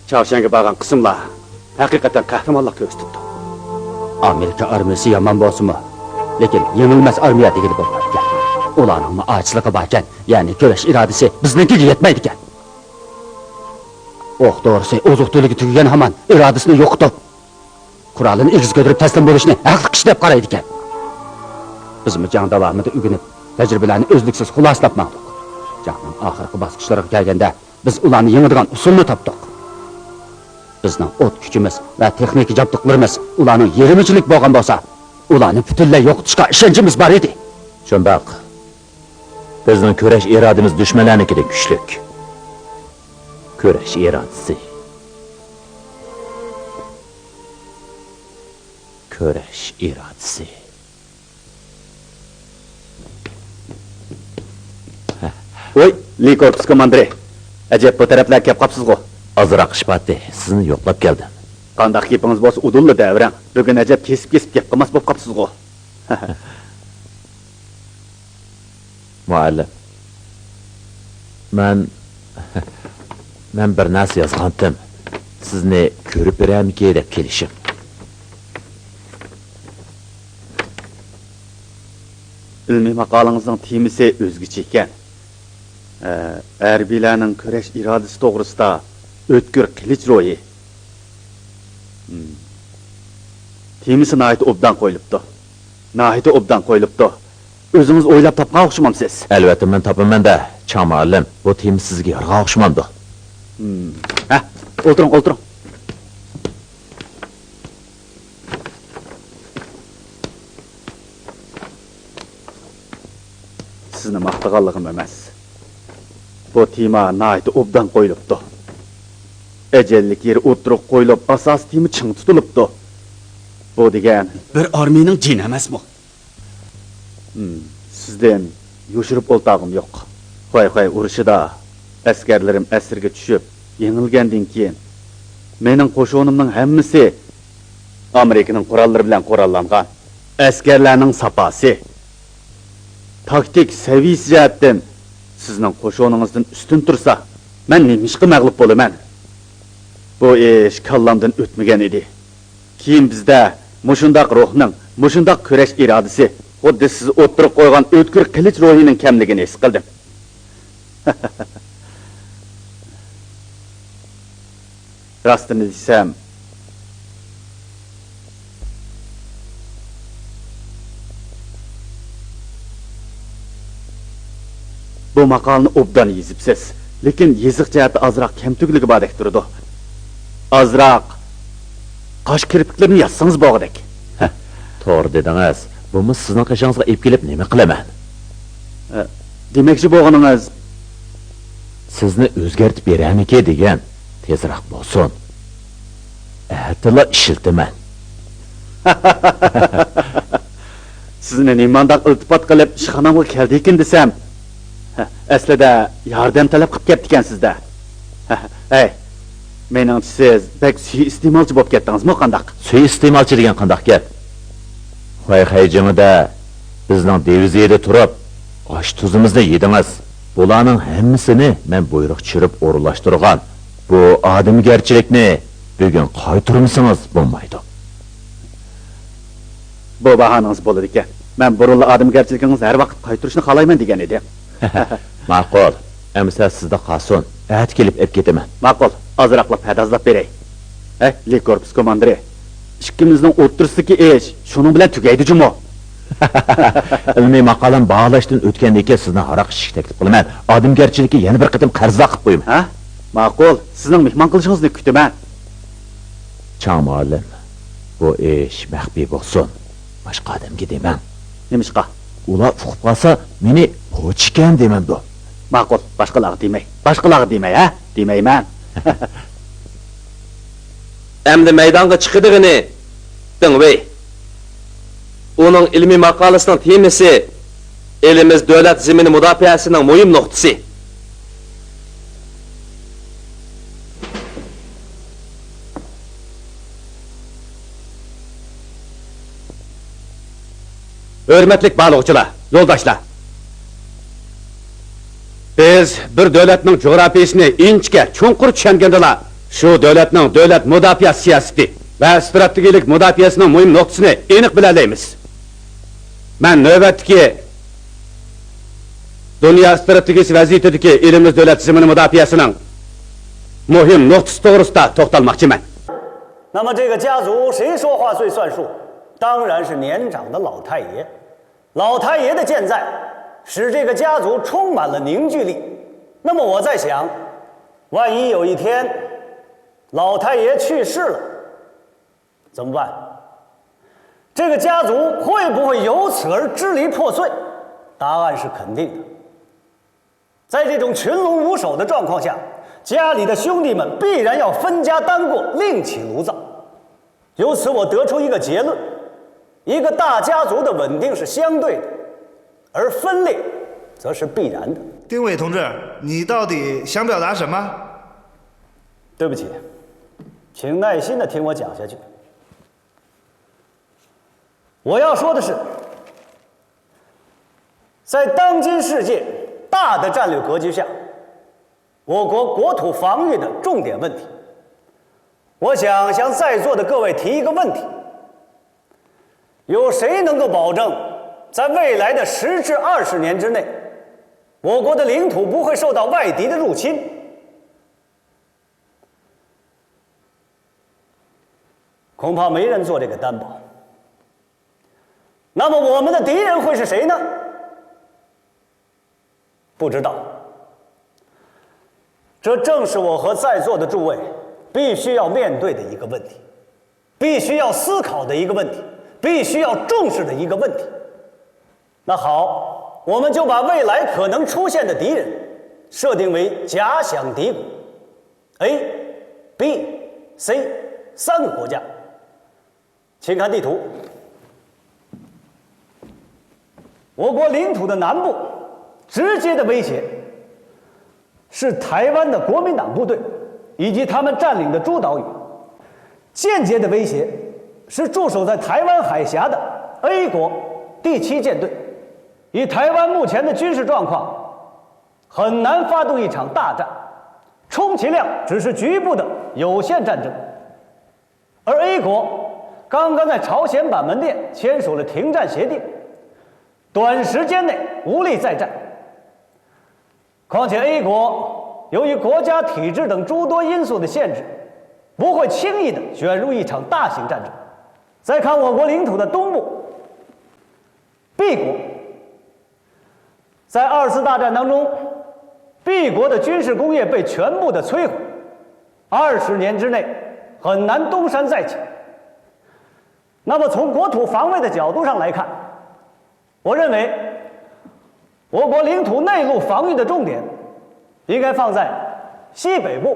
چاۋشيەنگە بارغان قىسىملار ھەقىقەتەن قەھرىمانلىق كۆرسىتىپتۇ. ئامېرىكا ئارمىيىسى يامان بولسىمۇ، لېكىن يېڭىلمەس ئارمىيە دېگىلى بولمايدىكەن. ئۇلارنىڭمۇ ئاجىزلىقى باركەن، يەنى كۈرەش ئىرادىسى بىزنىڭكىگە يەتمەيدىكەن. ئوق دورىسى، ئوزۇق-تۈلۈكى تۈگىگەن ھامان ئىرادىسىنى يوقىتىپ، قورالىنى ئېگىز كۆتۈرۈپ تەسلىم بولۇشنى ھەقلىق ئىش دەپ قارايدىكەن. بىزمۇ جەڭ داۋامىدا ئۆگىنىپ، تەجرىبىلەرنى ئۈزلۈكسىز خۇلاسىلاپ ماڭدۇق. جەڭنىڭ ئاخىرقى باسقۇچلىرىغا كەلگەندە، بىز ئۇلارنى يېڭىدىغان ئۇسۇلنى تاپتۇق. بىزنىڭ ئوت كۈچىمىز ۋە تېخنىكا جابدۇقلىرىمىز ئۇلارنىڭ يېرىمىچىلىك بولغان بولسا، ئۇلارنى پۈتۈنلەي يوقىتىشقا ئىشەنچىمىز بار ئىدى. شۇنداق. بىزنىڭ كۈرەش ئىرادىمىز دۈشمەنلەرنىڭكىدىن كۈچلۈك. كۈرەش ئىرادىسى. كۈرەش ئىرادىسى. ۋوي، لى كورپۇس كوماندىرى. ئەجەب، بۇ تەرەپلەرگە كەپ قاپسىزغۇ؟ ئازراق ئىش بارتى، سىزنى يوقلاپ كەلدىم. قانداق گېپىڭىز بولسا ئۇدۇللا دەۋېرىڭ. بۈگۈن ئەجەب كېسىپ-كېسىپ گەپ قىلماس بولۇپ قاپسىزغۇ؟ مۇئەللىم، مەن مەن بىر نەرسە يازغانتىم. سىزنى كۆرۈپ بېرەمىكى دەپ كېلىشىم. ئىلمىي ماقالىڭىزنىڭ تېمىسى ئۆزگىچە ئىكەن. ھە، ھەربىيلەرنىڭ كۈرەش ئىرادىسى توغرىسىدا ئۆتكۈر قىلىچ روھى. ھىم. تېمىسى ناھايىتى ئوبدان قويۇلۇپتۇ. ناھايىتى ئوبدان قويۇلۇپتۇ. ئۆزىڭىز ئويلاپ تاپقان ئوخشىمامسىز؟ ئەلۋەتتە، مەن تاپىمەن-دە، چاڭ مۇئەللىم. بۇ تېما سىزگە يارىغان ئوخشىمامدۇ؟ ھىم. ھە، ئولتۇرۇڭ، ئولتۇرۇڭ. سىزنى ماختىغانلىقىم ئەمەس. بۇ تېما ناھايىتى ئوبدان قويۇلۇپتۇ. ئەجەللىك يېرى ئوتتۇرىغا قويۇلۇپ، ئاساسىي تېما چىڭ تۇتۇلۇپتۇ. بۇ دېگەن بىر ئارمىيەنىڭ جېنى ئەمەسمۇ؟ ھىم، سىزدىن يوشۇرۇپ ئولتۇرغۇم يوق. خۇەيخۇەي ئۇرۇشىدا ئەسكەرلىرىم ئەسىرگە چۈشۈپ، يېڭىلگەندىن كېيىن، مېنىڭ قوشۇنۇمنىڭ ھەممىسى ئامېرىكىنىڭ قوراللىرى بىلەن قوراللانغان. ئەسكەرلەرنىڭ ساپاسى، تاكتىك سەۋىيەسى جەھەتتىن سىزنىڭ قوشۇنىڭىزدىن ئۈستۈن تۇرسا، مەن نېمىشقا مەغلۇپ بولىمەن؟ بۇ ئىش كاللامدىن ئۆتمىگەن ئىدى. كېيىن بىزدە مۇشۇنداق روھنىڭ، مۇشۇنداق كۈرەش ئىرادىسى، خۇددى سىز ئوتتۇرىغا قويغان ئۆتكۈر قىلىچ روھىنىڭ كەملىكىنى ھېس قىلدىم. راستىنى دېسەم، بۇ ماقالىنى ئوبدان يېزىپسىز، لېكىن يېزىق جەھەتتە ئازراق كەمتۈكلۈكى باردەك تۇرىدۇ. ئازراق قاش كىرپىكلىرىنى يازسىڭىز بولغۇدەك. ھە، توغرا دېدىڭىز. بۇمۇ سىزنىڭ قېشىڭىزغا ئېلىپ كېلىپ نېمە قىلىمەن؟ ئە، دېمەكچى بولغىنىڭىز؟ سىزنى ئۆزگەرتىپ بېرەمىكى دېگەن. تېزراق بولسۇن. ئەتىلا ئىشلىتىمەن. سىزنى نېمانداق ئىلتىپات قىلىپ ئىشخانامغا كەلدىكىن دېسەم، ئەسلىدە ياردەم تەلەپ قىلىپ كەپتىكەنسىز-دە. ھەي، مېنىڭچە سىز بەك سۇيىئىستېمالچى بولۇپ كەتتىڭىزمۇ قانداق؟ سۇيىئىستېمالچى دېگەن قانداق گەپ؟ خۇەيخەي جېڭىدە بىزنىڭ دىۋىزىيىدە تۇرۇپ، ئاش-تۇزىمىزنى يېدىڭىز. بۇلارنىڭ ھەممىسىنى مەن بۇيرۇق چۈشۈرۈپ ئورۇنلاشتۇرغان. بۇ ئادەمگەرچىلىكنى بۈگۈن قايتۇرمىسىڭىز بولمايدۇ. بۇ باھانىڭىز بولىدىكەن. مەن بۇرۇنلا ئادەمگەرچىلىكىڭىزنى ھەر ۋاقىت قايتۇرۇشنى خالايمەن دېگەن ئىدىم. ماقۇل. ئەمىسە سىزدە قالسۇن. ئەتە كېلىپ ئېلىپ كېتىمەن. ماقۇل. ئازراقلا پەدازلاپ بېرەي. ھەي، لى كورپۇس كوماندىرى. ئىككىمىزنىڭ ئوتتۇرىسىدىكى ئىش شۇنىڭ بىلەن تۈگەيدۇ جۇمۇ. ئىلمىي ماقالەم باھالاشتىن ئۆتكەندىن كېيىن سىزنى ھاراق ئىچىشكە تەكلىپ قىلىمەن. ئادەمگەرچىلىككە يەنە بىر قېتىم قەرزدار قىلىپ قويىمەن. ھە؟ ماقۇل، سىزنىڭ مېھمان قىلىشىڭىزنى كۈتىمەن. چاڭ مۇئەللىم، بۇ ئىش مەخپىي بولسۇن. باشقا ئادەمگە دېمەڭ. نېمىشقا؟ ئۇلار ئۇقۇپ قالسا، مېنى پوچىكەن دېمەمدۇ؟ ماقۇل، باشقىلارغا دېمەي. باشقىلارغا دېمەي، ھە؟ دېمەيمەن. ئەمدى مەيدانغا چىقىدىغىنى دېڭ ۋېي. ئۇنىڭ ئىلمىي ماقالىسىنىڭ تېمىسى ئېلىمىز دۆلەت زېمىنى مۇداپىئەسىنىڭ مۇھىم نۇقتىسى. ھۆرمەتلىك بارلىغۇچىلار، يولداشلار! بىز بىر دۆلەتنىڭ جۇغراپىيىسىنى ئىنچىكە، چوڭقۇر چۈشەنگەندىلا، شۇ دۆلەتنىڭ دۆلەت مۇداپىئە سىياسىتى ۋە ئىستراتېگىيەلىك مۇداپىئەسىنىڭ مۇھىم نۇقتىسىنى ئېنىق بىلەلەيمىز. مەن نۆۋەتتىكى دۇنيا ئىستراتېگىيىسى ۋەزىيىتىدىكى ئېلىمىز دۆلەت زېمىنى مۇداپىئەسىنىڭ مۇھىم نۇقتىسى توغرىسىدا توختالماقچىمەن. 那么这个家族谁说话最算数？当然是年长的老太爷。老太爷的健在，使这个家族充满了凝聚力。那么我在想，万一有一天老太爷去世了，怎么办？这个家族会不会由此而支离破碎？答案是肯定的。在这种群龙无首的状况下，家里的兄弟们必然要分家单过，另起炉灶。由此，我得出一个结论：一个大家族的稳定是相对的，而分裂则是必然的。丁伟同志，你到底想表达什么？对不起，请耐心地听我讲下去。我要说的是，在当今世界大的战略格局下，我国国土防御的重点问题。我想向在座的各位提一个问题：有谁能够保证，在未来的十至二十年之内，我国的领土不会受到外敌的入侵？恐怕没人做这个担保。那么我们的敌人会是谁呢？不知道。这正是我和在座的诸位必须要面对的一个问题，必须要思考的一个问题，必须要重视的一个问题。那好，我们就把未来可能出现的敌人设定为假想敌国，A、B、C三个国家。请看地图。我国领土的南部直接的威胁是台湾的国民党部队以及他们占领的诸岛屿，间接的威胁是驻守在台湾海峡的 A 国第七舰队。以台湾目前的军事状况，很难发动一场大战，充其量只是局部的有限战争。而 A 国刚刚在朝鲜板门店签署了停战协定，短时间内无力再战。况且 A 国由于国家体制等诸多因素的限制，不会轻易的卷入一场大型战争。再看我国领土的东部，B 国，在二次大战当中，B 国的军事工业被全部的摧毁，二十年之内很难东山再起。那么从国土防卫的角度上来看，我认为我国领土内陆防御的重点应该放在西北部、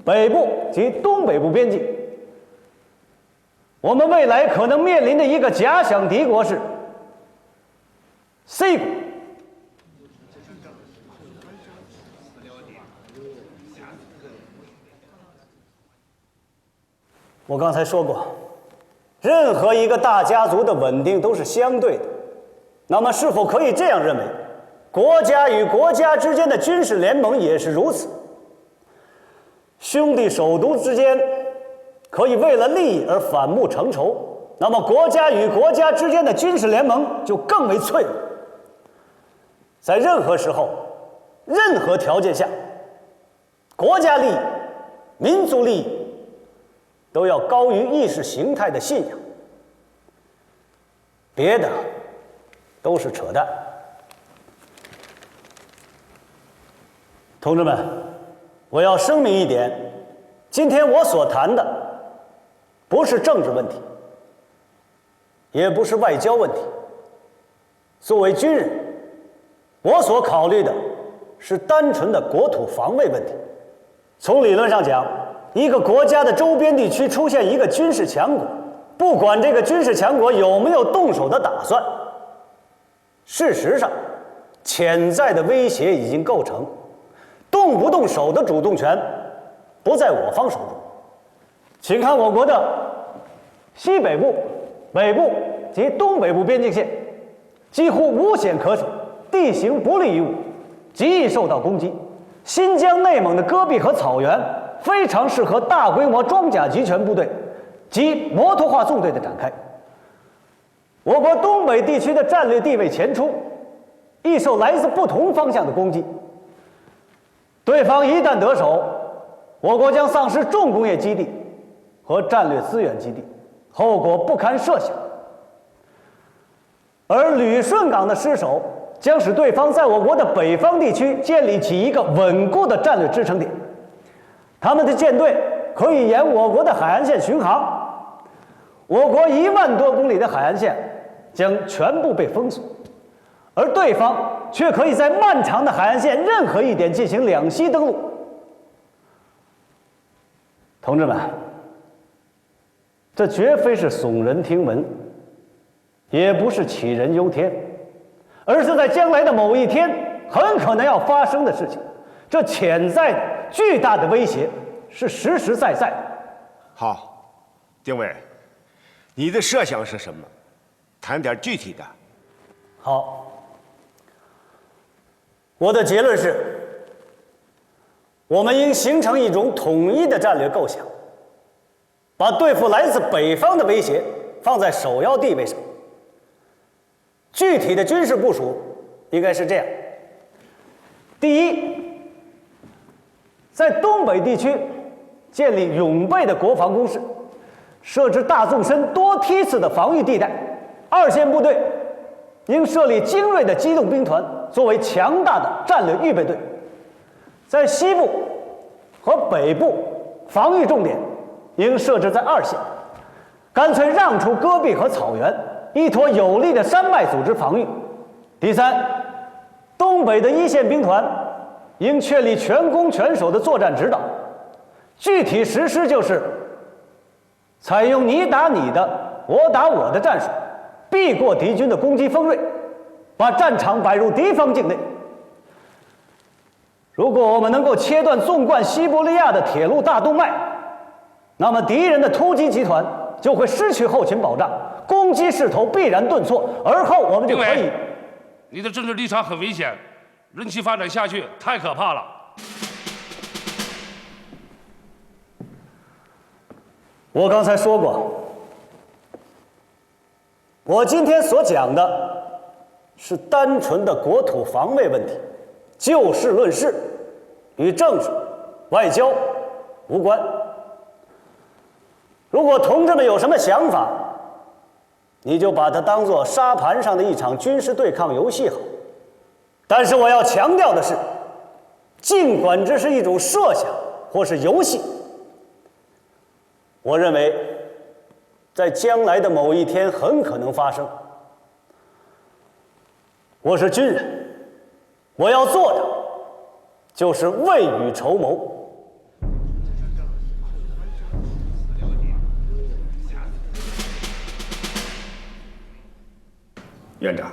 北部及东北部边境。我们未来可能面临的一个假想敌国是 C 国。我刚才说过，任何一个大家族的稳定都是相对的。那么，是否可以这样认为，国家与国家之间的军事联盟也是如此？兄弟首都之间可以为了利益而反目成仇，那么国家与国家之间的军事联盟就更为脆弱。在任何时候、任何条件下，国家利益、民族利益都要高于意识形态的信仰，别的都是扯淡。同志们，我要声明一点，今天我所谈的不是政治问题，也不是外交问题。作为军人，我所考虑的是单纯的国土防卫问题。从理论上讲，一个国家的周边地区出现一个军事强国，不管这个军事强国有没有动手的打算，事实上，潜在的威胁已经构成，动不动手的主动权不在我方手中。请看我国的西北部、北部及东北部边境线，几乎无险可守，地形不利于我，极易受到攻击。新疆、内蒙的戈壁和草原非常适合大规模装甲集权部队及摩托化纵队的展开。我国东北地区的战略地位前凸，易受来自不同方向的攻击。对方一旦得手，我国将丧失重工业基地和战略资源基地，后果不堪设想。而旅顺港的失守，将使对方在我国的北方地区建立起一个稳固的战略支撑点。他们的舰队可以沿我国的海岸线巡航，我国一万多公里的海岸线将全部被封锁，而对方却可以在漫长的海岸线任何一点进行两栖登陆。同志们，这绝非是耸人听闻，也不是杞人忧天，而是在将来的某一天很可能要发生的事情。这潜在的巨大的威胁是实实在在的。好，丁伟，你的设想是什么？谈点具体的。好，我的结论是，我们应形成一种统一的战略构想，把对付来自北方的威胁放在首要地位上。具体的军事部署应该是这样：第一，在东北地区建立永备的国防工事，设置大纵深多梯次的防御地带。二线部队应设立精锐的机动兵团，作为强大的战略预备队。在西部和北部，防御重点应设置在二线，干脆让出戈壁和草原，依托有力的山脉组织防御。第三，东北的一线兵团应确立全攻全守的作战指导，具体实施就是采用你打你的、我打我的战术，避过敌军的攻击锋锐，把战场摆入敌方境内。如果我们能够切断纵贯西伯利亚的铁路大动脉，那么敌人的突击集团就会失去后勤保障，攻击势头必然顿挫，而后我们就可以。你的政治立场很危险，任其发展下去太可怕了。我刚才说过，我今天所讲的是单纯的国土防卫问题，就事论事，与政治、外交无关。如果同志们有什么想法，你就把它当作沙盘上的一场军事对抗游戏好。但是我要强调的是，尽管这是一种设想或是游戏，我认为，在将来的某一天很可能发生。我是军人，我要做的就是未雨绸缪。院长，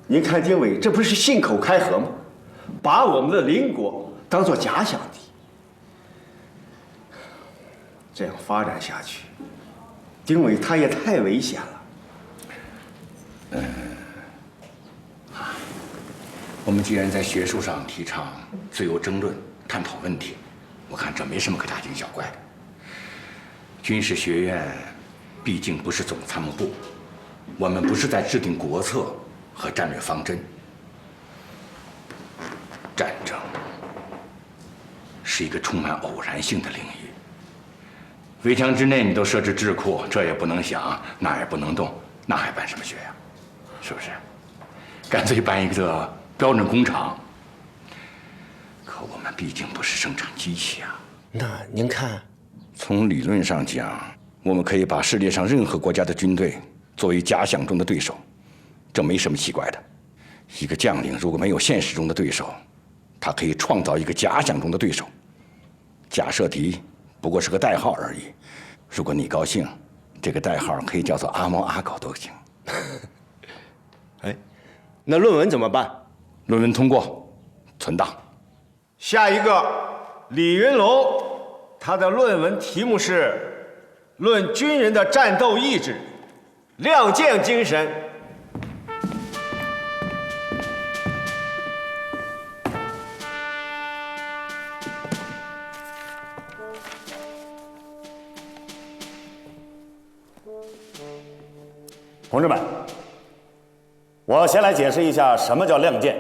您看丁伟这不是信口开河吗？把我们的邻国当作假想敌。这样发展下去，丁伟他也太危险了。我们既然在学术上提倡自由争论、探讨问题，我看这没什么可大惊小怪的。军事学院毕竟不是总参谋部，我们不是在制定国策和战略方针。战争是一个充满偶然性的领域。围墙之内你都设置智库，这也不能想，那也不能动，那还办什么学呀？是不是？干脆办一个标准工厂。可我们毕竟不是生产机器啊。那您看，从理论上讲，我们可以把世界上任何国家的军队作为假想中的对手，这没什么奇怪的。一个将领如果没有现实中的对手，他可以创造一个假想中的对手。假设敌不过是个代号而已。如果你高兴，这个代号可以叫做阿猫阿狗都行。那论文怎么办？论文通过，存档。下一个，李云龙，他的论文题目是《论军人的战斗意志》。《亮剑精神》。同志们，我先来解释一下什么叫亮剑。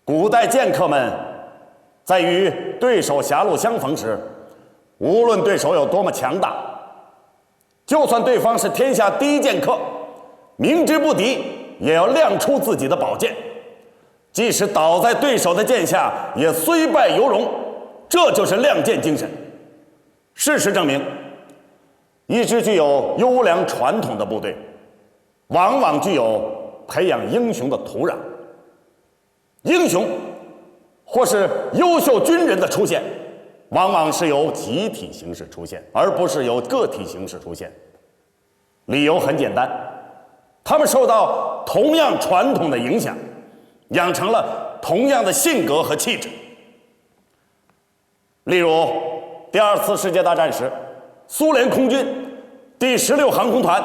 古代剑客们在与对手狭路相逢时，无论对手有多么强大，就算对方是天下第一剑客，明知不敌，也要亮出自己的宝剑，即使倒在对手的剑下，也虽败犹荣。这就是亮剑精神。事实证明，一支具有优良传统的部队，往往具有培养英雄的土壤。英雄或是优秀军人的出现，往往是由集体形式出现，而不是由个体形式出现。理由很简单，他们受到同样传统的影响，养成了同样的性格和气质。例如，第二次世界大战时，苏联空军第十六航空团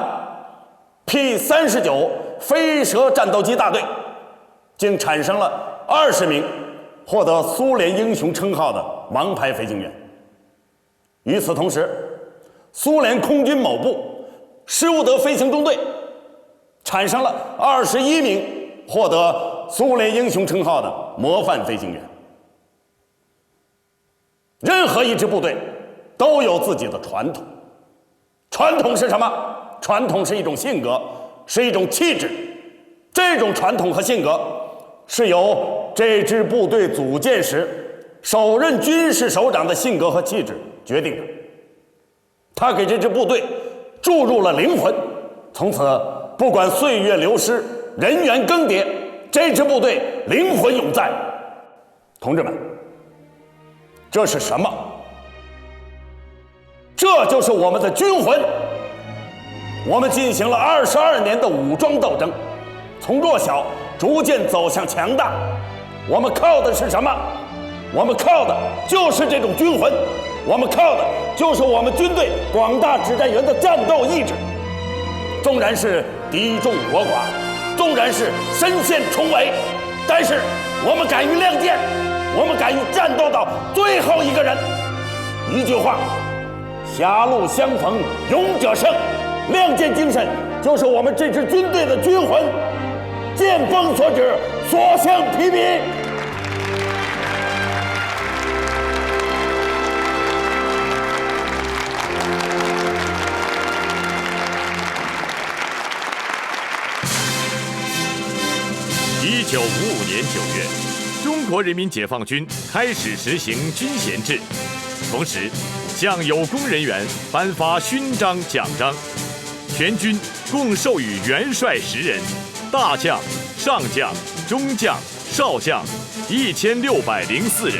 P 三十九飞蛇战斗机大队，竟产生了二十名获得苏联英雄称号的王牌飞行员。与此同时，苏联空军某部施伍德飞行中队产生了二十一名获得苏联英雄称号的模范飞行员。任何一支部队都有自己的传统，传统是什么？传统是一种性格，是一种气质。这种传统和性格是由这支部队组建时首任军事首长的性格和气质决定的。他给这支部队注入了灵魂，从此不管岁月流逝，人员更迭，这支部队灵魂永在。同志们，这是什么？这就是我们的军魂。我们进行了二十二年的武装斗争，从弱小逐渐走向强大。我们靠的是什么？我们靠的就是这种军魂，我们靠的就是我们军队广大指战员的战斗意志。纵然是敌众我寡，纵然是身陷重围，但是我们敢于亮剑，我们敢于战斗到最后一个人。一句话，狭路相逢勇者胜，亮剑精神就是我们这支军队的军魂。剑锋所指，所向披靡。一九五五年九月，中国人民解放军开始实行军衔制，同时向有功人员颁发勋章、奖章，全军共授予元帅十人，大将、上将、中将、少将一千六百零四人。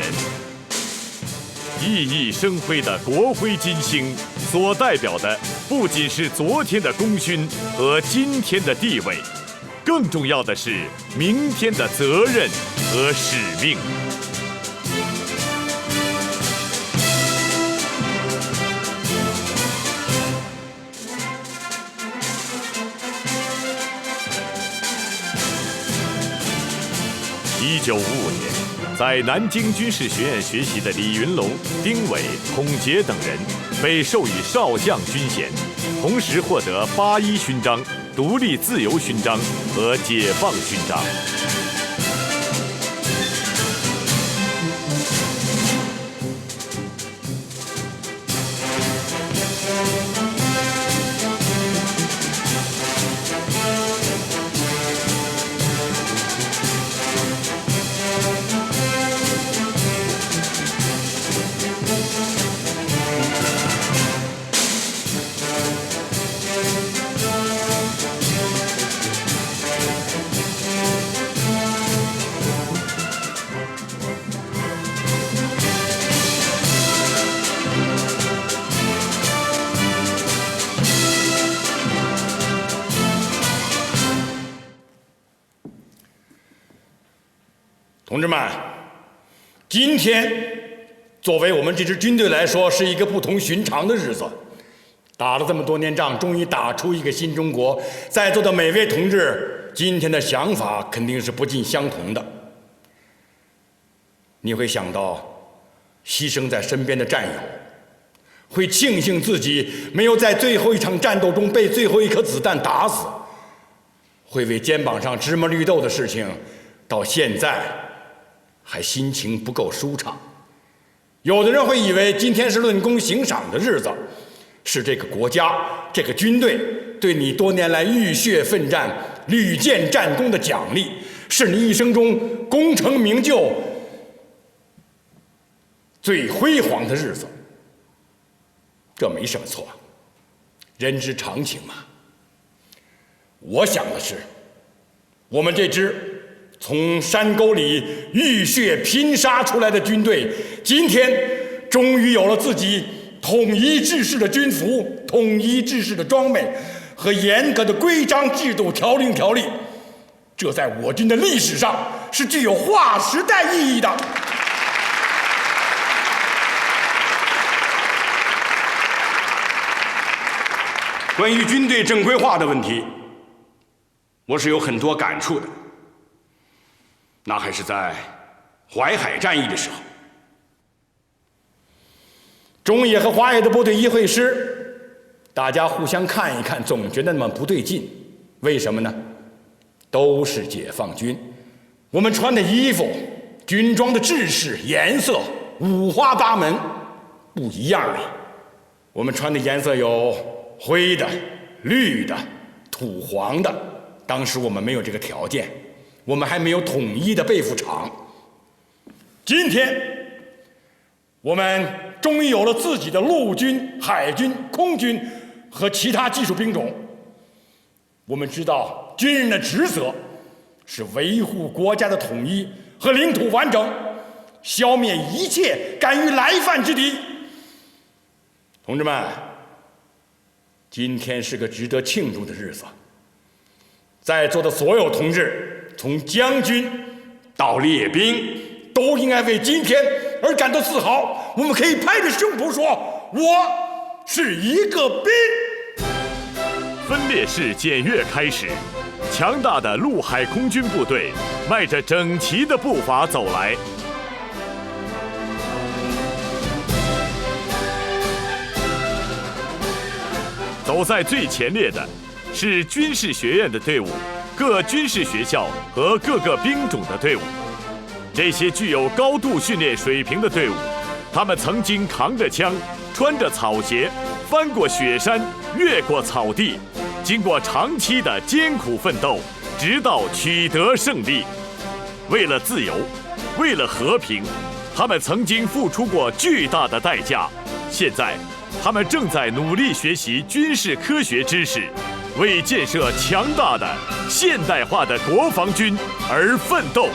熠熠生辉的国徽金星所代表的不仅是昨天的功勋和今天的地位，更重要的是明天的责任和使命。一九五五年，在南京军事学院学习的李云龙、丁伟、孔杰等人被授予少将军衔，同时获得八一勋章、独立自由勋章和解放勋章。同志们，今天作为我们这支军队来说，是一个不同寻常的日子。打了这么多年仗，终于打出一个新中国。在座的每位同志，今天的想法肯定是不尽相同的。你会想到牺牲在身边的战友，会庆幸自己没有在最后一场战斗中被最后一颗子弹打死，会为肩膀上芝麻绿豆的事情，到现在还心情不够舒畅。有的人会以为今天是论功行赏的日子，是这个国家、这个军队对你多年来浴血奋战、屡建战功的奖励，是你一生中功成名就最辉煌的日子。这没什么错，人之常情嘛。我想的是，我们这支从山沟里浴血拼杀出来的军队，今天终于有了自己统一制式的军服、统一制式的装备和严格的规章制度、条令条例。这在我军的历史上是具有划时代意义的。关于军队正规化的问题，我是有很多感触的。那还是在淮海战役的时候，中野和华野的部队一会师，大家互相看一看，总觉得那么不对劲。为什么呢？都是解放军，我们穿的衣服、军装的制式、颜色五花八门，不一样啊。我们穿的颜色有灰的、绿的、土黄的。当时我们没有这个条件，我们还没有统一的被服厂。今天，我们终于有了自己的陆军、海军、空军和其他技术兵种。我们知道军人的职责是维护国家的统一和领土完整，消灭一切敢于来犯之敌。同志们，今天是个值得庆祝的日子，在座的所有同志，从将军到列兵，都应该为今天而感到自豪。我们可以拍着胸脯说：“我是一个兵。”分裂式检阅开始，强大的陆海空军部队迈着整齐的步伐走来。走在最前列的是军事学院的队伍、各军事学校和各个兵种的队伍。这些具有高度训练水平的队伍，他们曾经扛着枪，穿着草鞋，翻过雪山，越过草地，经过长期的艰苦奋斗，直到取得胜利。为了自由，为了和平，他们曾经付出过巨大的代价。现在，他们正在努力学习军事科学知识，为建设强大的现代化的国防军而奋斗。